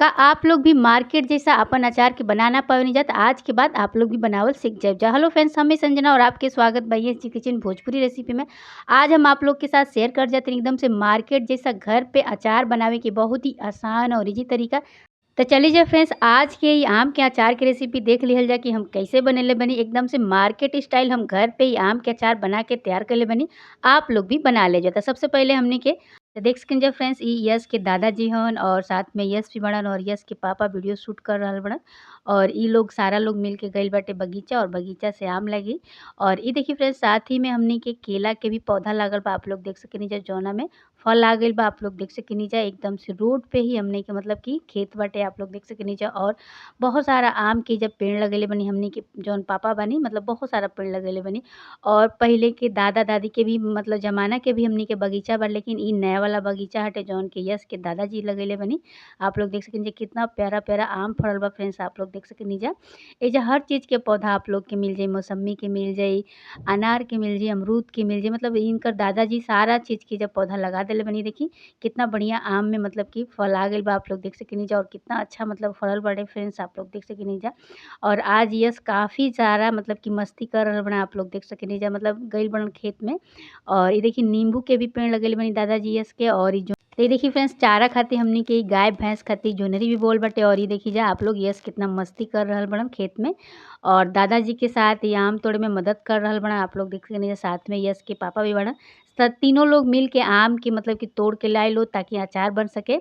का आप लोग भी मार्केट जैसा अपन अचार के बनाना पावेनी जा त आज के बाद आप लोग भी बनावल सीख जाइब जा। हेलो फ्रेंड्स, हमें संजना और आपके स्वागत बा S G kitchen Bhojpuri recipe में। आज हम आप लोग के साथ शेयर कर जाते हैं एकदम से मार्केट जैसा घर पे अचार बनावे के बहुत ही आसान और इजी तरीका। तो चलिए जाए फ्रेंड्स, आज के ई आम के अचार के रेसिपी देख लिहल जा कि हम कैसे बनेले बनी। एकदम से मार्केट स्टाइल हम घर पे ही आम के अचार बना के तैयार कर ले बनी, आप लोग भी बना ले जाता। सबसे पहले हमने के तो देख सकिन जा फ्रेंड्स, ई यश के दादाजी हन और साथ में यश भी बड़न और यश के पापा वीडियो शूट कर रहल बड़न और ई लोग सारा लोग मिल के गइल बाटे बगीचा और बगीचा से आम लगी। और ई देखिए फ्रेंड्स, साथ ही में हमने के केला के भी पौधा लागल बा, आप लोग देख सकिनी जा, जौना में फल आ गइल बा, आप लोग देख सकिनी जा। एकदम से रोड पे ही हमने के मतलब कि खेत बाटे, आप लोग देख सकिनी जा। और बहुत सारा आम के जब पेड़ लगेले बनी हमने के जौन पापा बनी, मतलब बहुत सारा पेड़ लगेले बनी। और पहले के दादा दादी के भी मतलब ज़माना के भी हमने के बगीचा बा, लेकिन ई नया वाला बगीचा हटे जौन के यश के दादाजी लगेले बनी। आप लोग देख सकिनी जा कितना प्यारा प्यारा आम फड़ल बा फ्रेंड्स, आप लोग देख सकिनी जा। एजा हर चीज़ के पौधा आप लोग के मिल जाई, मौसमी के मिल जाई, अनार के मिल जाई, अमरूद के मिल जाई, मतलब इनकर दादाजी सारा चीज़ के जब पौधा लगा देले बनी। देखी कितना बढ़िया आम में मतलब कि फल आ गइल बा, आप लोग देख सकिनी जा। और कितना अच्छा मतलब फड़ल बाटे फ्रेंड्स, आप लोग देख सकिनी जा। और आज यश काफ़ी सारा मतलब कि मस्ती कर रहल बना, आप लोग देख सकिनी जा, मतलब गइल बड़न खेत में। और ये देखी नींबू के भी पेड़ लगेले बनी दादाजी यश के। और ये जो ये देखिए फ्रेंड्स, चारा खातिर हमनी के गाय भैंस खातिर जोनरी भी बोल बटे। और ये देखी जा आप लोग यश कितना मस्ती कर रहल बड़न खेत में और दादाजी के साथ ये आम तोड़े में मदद कर रहल बड़न, आप लोग देख सकिनी जा। साथ में यश के पापा भी बड़न, तीनों लोग मिल के आम के मतलब कि तोड़ के लाए लो ताकि अचार बन सके।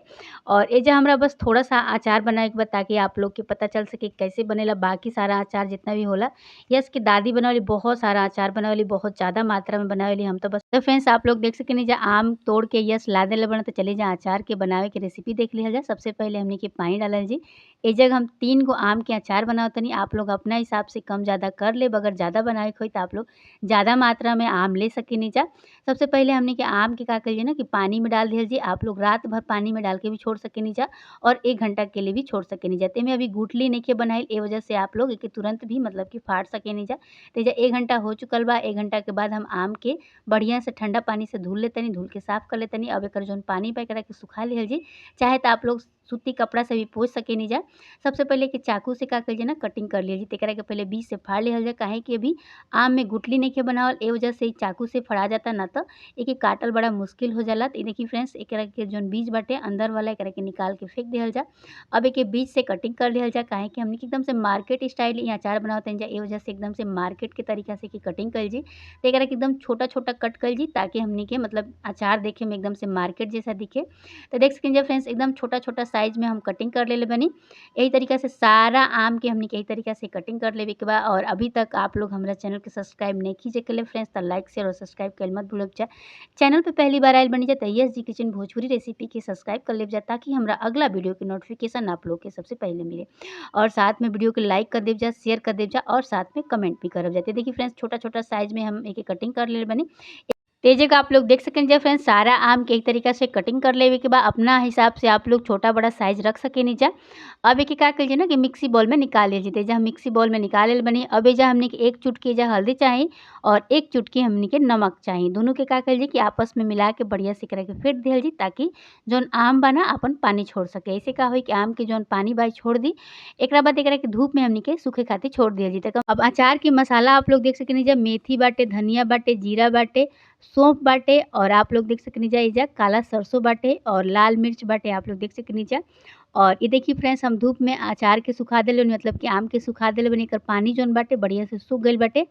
और एजा हमरा बस थोड़ा सा अचार बनाए के बा ताकि आप लोग के पता चल सके कैसे बनेला। बाकी सारा अचार जितना भी होला यश के दादी बनावली, बहुत सारा अचार बनावली, बहुत ज़्यादा मात्रा में बनावली। हम तो बस तो फ्रेंड्स आप लोग देख सकेनी जा आम तोड़ के यश ला देले बना। तो चले जा अचार के बनावे के रेसिपी देख लिहल जा। सबसे पहले हमने के पानी डालल जी। ए जगह हम 3 गो आम के अचार बनावतनी, आप लोग अपना हिसाब से कम ज़्यादा कर ले, अगर ज़्यादा बनाए के होई तो आप लोग ज़्यादा मात्रा में आम ले सकेनी जा। सबसे पहले हमने के आम के का करिए ना कि पानी में डाल दिहल जी। आप लोग रात भर पानी में डाल के भी छोड़ सकेनी जा और 1 घंटा के लिए भी छोड़ सकेनी जा। ते में अभी गुठली नहीं के बनाइल, ए वजह से आप लोग एके तुरंत भी मतलब कि फाड़ सकेनी जा। तो एजा 1 घंटा हो चुकल बा। 1 घंटा के बाद हम आम के बढ़िया से ठंडा पानी से धुल लेतनी, धुल के साफ़ कर लेतनी। अब एकर जौन पानी बा एकरा के सुखा लिहल जी, चाहे तो आप लोग सूती कपड़ा से भी पोंछ सकेनी जा। सबसे पहले के चाकू से का करिए ना कटिंग कर लिहल जी। एकरा के पहले बीच से फाड़ लिहल जा, काहे कि अभी आम में गुठली नहीं के बनावल, ए वजह से चाकू से फड़ा जाता ना तो एके काटल बड़ा मुश्किल हो जाला। तो देखिए फ्रेंड्स, एकरा के जौन बीज बाटे अंदर वाला एकरा के निकाल के फेंक दिहल जा। अब एके बीज से कटिंग कर लिहल जा, काहे कि हमनी के एकदम से मार्केट स्टाइल ई अचार बनावत जा, ए वजह से एकदम से मार्केट के तरीका से कटिंग कइल जी। तो एकरा के एकदम छोटा छोटा कट कइल जी ताकि हमनी के मतलब अचार देखे में एकदम से मार्केट जैसा दिखे। तो देख सकिन जा फ्रेंड्स, एकदम छोटा छोटा साइज में हम कटिंग कर लेले बनी। यही तरीका से सारा आम के हमनी के यही तरीका से कटिंग कर लेवे के बा। और अभी तक आप लोग हमारा चैनल के सब्सक्राइब नहीं कीजिए के लिए फ्रेंड्स, तो लाइक शेयर और सब्सक्राइब कर मत भूलब जा। चैनल पे पहली बार आयल बनी जा तो यस जी किचन भोजपुरी रेसिपी के सब्सक्राइब कर ले जा ताकि हमरा अगला वीडियो के नोटिफिकेशन आप लोग के सबसे पहले मिले। और साथ में वीडियो के लाइक कर देव जा, शेयर कर देव जा और साथ में कमेंट भी करब जाते। देखिए फ्रेंड्स, छोटा छोटा साइज में हम एक कटिंग कर ले बनी। तेजे का आप लोग देख सकें जा फ्रेंड्स, सारा आम के एक तरीका से कटिंग कर लेवे के बाद अपना हिसाब से आप लोग छोटा बड़ा साइज रख सकेनी जा। अब एक का करिए ना कि मिक्सी बॉल में निकाल लीजिए। तेजा हम मिक्सी बॉल में निकाल ले बनी। अब एजा हमने के 1 चुटकी एजा हल्दी चाहिए और 1 चुटकी हमने के नमक चाहिए। दोनों के का करिए कि आपस में मिला के बढ़िया से करा के फेंट दिहल जी ताकि जौन आम बना अपन पानी छोड़ सके। ऐसे का होई कि आम के जौन पानी बा छोड़ दी। एकरा बाद एकरा के धूप में हमने के सूखे खातिर छोड़ दिहल जी। अब अचार के मसाला आप लोग देख सकेनी जा, मेथी बाटे, धनिया बाटे, जीरा बाटे, सौंफ बाटे और आप लोग देख सकनी जा एजा काला सरसों बाटे और लाल मिर्च बाटे, आप लोग देख सकनी जा। और ये देखिए फ्रेंड्स, हम धूप में अचार के सुखा देले, मतलब कि आम के सुखा देले बनी, एकर पानी जौन बाटे बढ़िया से सूख गइल बाटे।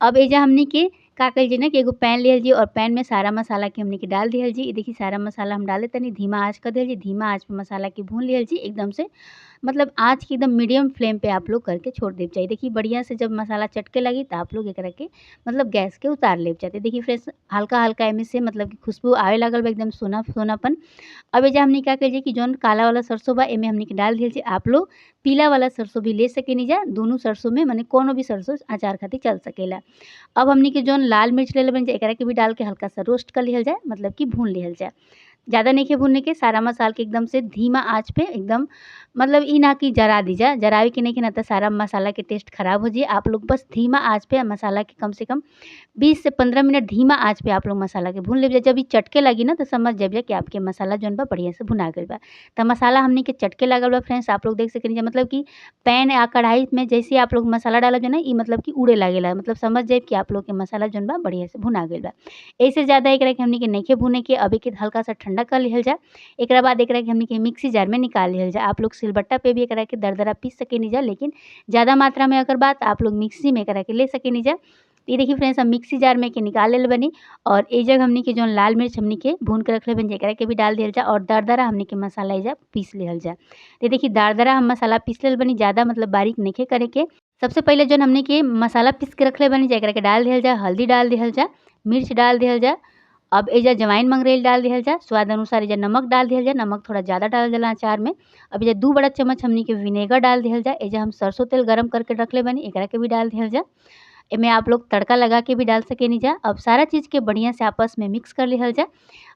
अब एजा हमनी के का कइल जी ना कि एगो पैन लिहल जी और पैन में सारा मसाला के हमनी के डाल दिहल जी। ये देखिए सारा मसाला हम डाल देतनी, धीमा आँच कर दिहल जी, धीमा आँच पे मसाला के भून लिहल जी एकदम से, मतलब आँच के एकदम मीडियम फ्लेम पे आप लोग करके छोड़ देव चाहिए। देखिए बढ़िया से जब मसाला चटके लगी तो आप लोग एकरा के मतलब गैस के उतार ले जाते। देखिए फ्रेंड्स, हल्का हल्का एमे से मतलब कि खुशबू आवे लागल बा, एकदम सोना सोनापन। अब एजा हमनी का कइल जी कि जौन काला वाला सरसों बा एमे हमनी के डाल दिहल जी। आप लोग पीला वाला सरसों भी ले सकेनी जा, दोनों सरसों में माने कोनो भी सरसों अचार खातिर चल सकेला। अब हमनी के जौन लाल मिर्च ले लेबन जा एकरा के भी डाल के हल्का सा रोस्ट कर लिहल जाए, मतलब कि भून लिहल जाए। ज़्यादा नहीं के भूनने के, सारा मसाला के एकदम से धीमा आंच पे एकदम मतलब ई ना कि जरा दीजा, जरावे के नहीं के ना तो सारा मसाला के टेस्ट खराब हो जाए। आप लोग बस धीमा आंच पे मसाला के कम से कम 20 से 15 मिनट धीमा आंच पे आप लोग मसाला के भून ले। जब ये चटके लगी ना तो समझ जाइए कि आपके मसाला जौन बा बढ़िया से भुना गइल बा। तो मसाला हमनी के चटके लागल बा फ्रेंड्स, आप लोग देख सकेनी। मतलब कि पैन या कढ़ाई में जैसे आप लोग मसाला डालब ना ई मतलब कि उड़े लागेला, मतलब समझ जाए कि आप लोग के मसाला जौन बा बढ़िया से भुना गइल बा। ऐसे ज़्यादा एकरा के हमनी के नइखे भुने के, अभी के हल्का सा ठंडा कर लिहल जाए। एकरा बाद एकरा के हमनी के मिक्सी जार में निकाल लिहल जाए। आप लोग सिलबट्टा पे भी एकरा के दरदरा पीस सकेनी जा, लेकिन ज़्यादा मात्रा में अगर बात आप लोग मिक्सी में एकरा के ले सकेनी जा। ये देखिए फ्रेंड्स हम मिक्सी जार में के निकाल लेल बनी और ए जगह हमनी के जौन लाल मिर्च हमनी के भून के रखले बनी एकरा के भी डाल दिहल जा और दरदरा हमनी के मसाला एजा पीस लिहल जा। ये देखिए दरदरा हम मसाला पीस लेल बनी, ज़्यादा मतलब बारीक नइखे करे के। सबसे पहले जौन हमनी के मसाला पीस के रखले बनी जा एकरा के डाल दिहल जा, हल्दी डाल दिहल जा, मिर्च डाल दिहल जा। अब एजा जवाइन मंगरेल डाल दिहल जा, स्वाद अनुसार एजा नमक डाल दिहल जा, नमक थोड़ा ज़्यादा डालल जाला अचार में। अब एजा 2 बड़ा चम्मच हमनी के विनेगर डाल दिहल जा। एजा हम सरसों तेल गरम करके रखले बनी एकरा के भी डाल दिहल जा। एमे आप लोग तड़का लगा के भी डाल सकेनी जा। अब सारा चीज़ के बढ़िया से आपस में मिक्स कर लिहल जा।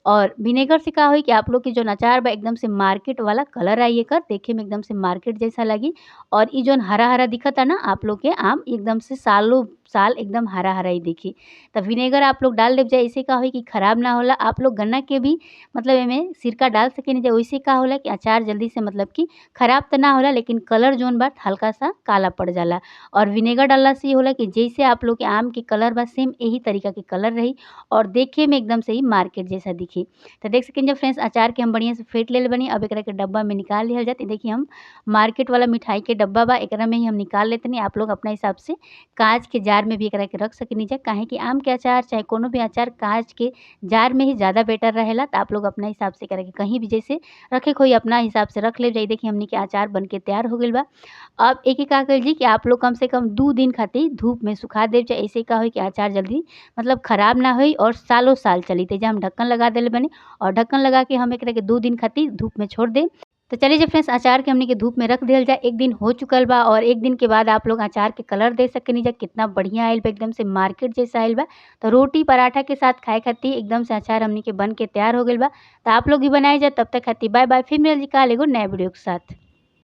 और विनेगर से का होई कि आप लोग के जौन अचार बा एकदम से मार्केट वाला कलर आई एकर, देखे में एकदम से मार्केट जैसा लगी। और ई जौन हरा हरा दिखता ना आप लोग के आम एकदम से सालों साल एकदम हरा हरा ही दिखी। त विनेगर आप लोग डाल देव जाए, ऐसे का होई कि खराब ना होला। आप लोग गन्ना के भी मतलब एमे सिरका डाल सकेनी जा, वैसे का होला कि अचार जल्दी से मतलब कि खराब तो ना होला, लेकिन कलर जौन बा हल्का सा काला पड़ जाला। और विनेगर डालला से होला कि जैसे आप लोग के आम के कलर बा सेम यही तरीका के कलर रही और देखे में एकदम से ही मार्केट जैसा दिखी। तो देख सकें जब फ्रेंड्स अचार के हम बढ़िया से फेंट ले बनी। अब एकरा के डब्बा में निकाल लिहल जाए। देखिए हम मार्केट वाला मिठाई के डब्बा बा एकरा में ही हम निकाल लेते नहीं। आप लोग अपना हिसाब से कांच के जार में भी एकरा के रख सकेनी जा, काहे कि आम के अचार चाहे कोनो भी अचार कांच के जार में ही ज़्यादा बेटर रहेला। तो आप लोग अपना हिसाब से एकरा के कहीं भी जैसे रखे कोई अपना हिसाब से रख ले जाइए। देखिए हमनी के अचार बन के तैयार हो गइल बा। अब एक का कर जी कि आप लोग कम से कम 2 दिन खातिर धूप में सुखा दे, चाहे ऐसे का होई कि अचार जल्दी मतलब खराब ना होई और सालों साल चली। तो हम ढक्कन लगा देले बनी और ढक्कन लगा के हम एकरा के 2 दिन खातिर धूप में छोड़ दे। तो चलिए जी फ्रेंड्स अचार के हमनी के धूप में रख दिहल जाए। 1 दिन हो चुकल बा और 1 दिन के बाद आप लोग अचार के कलर दे सकेनी जा, कितना बढ़िया आयल बा, एकदम से मार्केट जैसा आयल बा। तो रोटी पराठा के साथ खाए खातिर एकदम से अचार हमनी के बन के तैयार हो गइल बा। तो आप लोग भी बनाए जा। तब तक खातिर बाय बाय, फिर मिल जी काल एगो नया वीडियो के साथ।